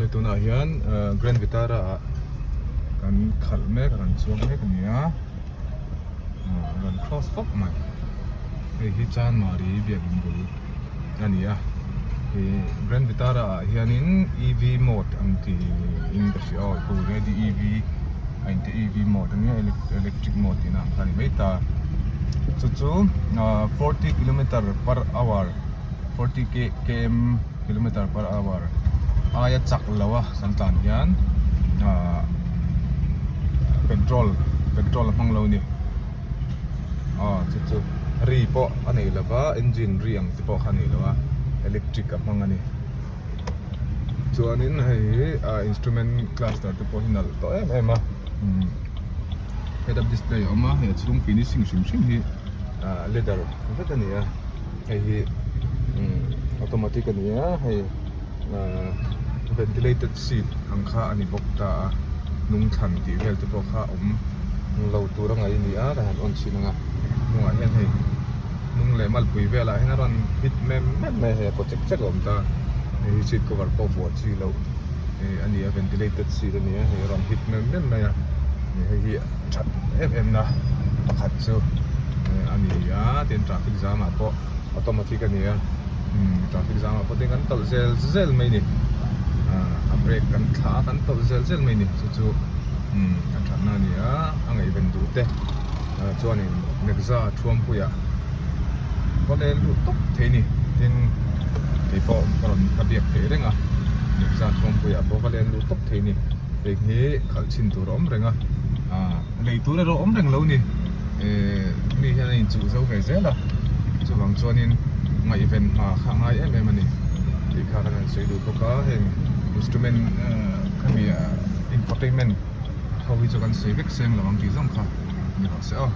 Hei tunah hian Grand Vitara ah kan khalh mek a kan chuang mek a ni a a rawn cross fawk mai hei hi Chanmari biakin bul a ni a ih Grand Vitara ah hianin EV mode an ti in ka hria aw hu ready EV a inti EV mode ania electric mode tihna ang kha a ni mai ta chu chu 40 kilometer per hour 40 km kilometer per hour aia chak lo a kan tlan hian ahh petrol petrol a hmang lo a ni aw chu chu ri pawh a nei lo va engine ri ang te pawh kha a nei lo a electric a hmang a ni chuanin hei hi ah instrument cluster te pawh hi nalh tawh em em a umm head up display a awm a hei a chhung finishing hrim hrim hi ah leather vek a ni a. Hei hi automatic a ni a hei ahh ventilated seat ang kha a ni bawk ta a hnung thlan tih vel te pawh kha awm lo tur a ngaih a ni a kan han on chhin ang a hnungah hian hei hnung leh malpui velah hian a rawn hit mem mem mai a hei a kaw chek chek a awm ta hei hi seat cover pawh vuah chi loh a ni a ventilated seat a ni a hei a rawn hit mem mem mai a hei hi that em em na pakhat chu a ni a tin traffic jam ah pawh automatic a ni a umm traffic jam ah pawh tin kan tawlh zel zel mai a ni ah a brake kan thlah a kan tawlh zel zel mai a ni chu chu umm a thatna a ni a a ngaihven duh te chuanin Nexa Thuampuia pawh leh luh tawp thei a ni tin keipawh ka rawn ka biak theih reng a Nexa Thuampuia pawh ka len luh tawp thei a ni. Heng hi khalh chhin tur a awm reng a, ah lei tur erawh awm reng lo ni. Eh mi hian a inchuh zo ve zel a, chuvang chuanin ngaihven hma kha a ngai em em a ni tih kha kan han sawi duh bawk a, heng instrument khami infotainment ho hi chu kan sawi vek seng lo ang tih zawng kha ni rawh se aw.